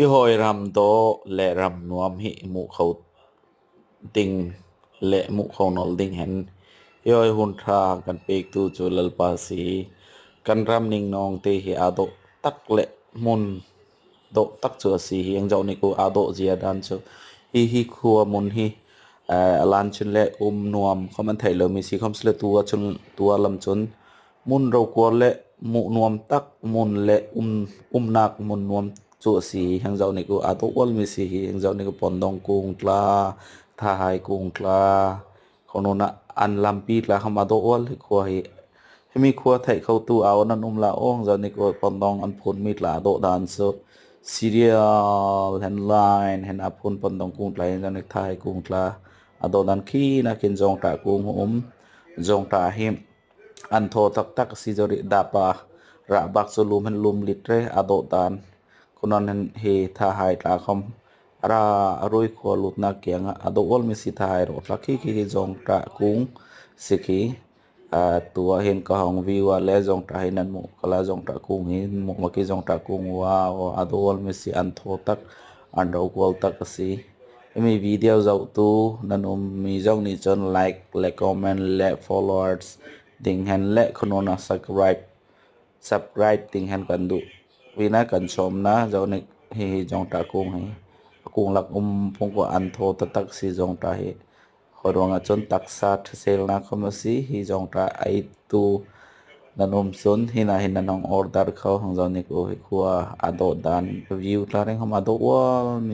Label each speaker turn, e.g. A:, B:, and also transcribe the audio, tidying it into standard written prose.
A: Hi hawi ram dawh le ram nuam hi hmuh kho ding le hmuh kho nolh ding hen hi hawi hun ṭha kan pektu cu Lalpa si. Kan ram ningnawng te hi aa dawh tak le hmun dawh tak cu a si hi. Ang zoh nik u, aa dawh zia dan cu. Hihi khua mun hi lan cun le um nuam khom an theih lomi si khom sile tu ahcun tu ah lam cun mun rokuar le hmuh nuam tak mun le um umnak mun nuam cu a si. Hang zoh nik u, aa dawh ualmi si hi. Hang zoh nik u, pondong kung tla, thahai kung tla, konon ah an lampi tla kham aa dawh ual hi khua hi. Himi khua theih kho tu au nan um la aw. Hang zoh nik u, pondong an phunmi tla aa dawh dan cu serial hen line hen a phun pondong kung tla hin zoh nik thahai kung tla aa dawh dan khi nakin zawngṭah kung um. Zawngṭah hi an thaw taktak si zori dapa rah bak cu lum hen lum lit re aa dawh dan kunon hen hi thahai tla khom ra rui khua lutnak kiang ah a dawh ualmi si. Thahai ro tla khi khi hi zawngṭah kung si khi. Tu ah hin ka hong view ah le zawngṭah hi nan hmuh kala zawngṭah kung hi hmuh ma ki zawngṭah kung, wow, a dawh ualmi si, an thaw tak, an ro kual tak a si. Himi video zohtu nan ummi zong nih cun like le comment le followers ding hen le khuanon ah subscribe subscribe ding hen kan duh pinah kan sawm na. Zoh nik hihi zawngṭah kung hi a kung lak um phung ko, an thaw taktak si zawngṭah hi. Hawi ruangah cun taksa ṭhaselnak khom a si. Hi zawngṭah ei tu nan um cun hina hin nan hong order kho. Hang zoh nik u, hi khua aa dawh dan view tla ring hom aa dawh ual mi.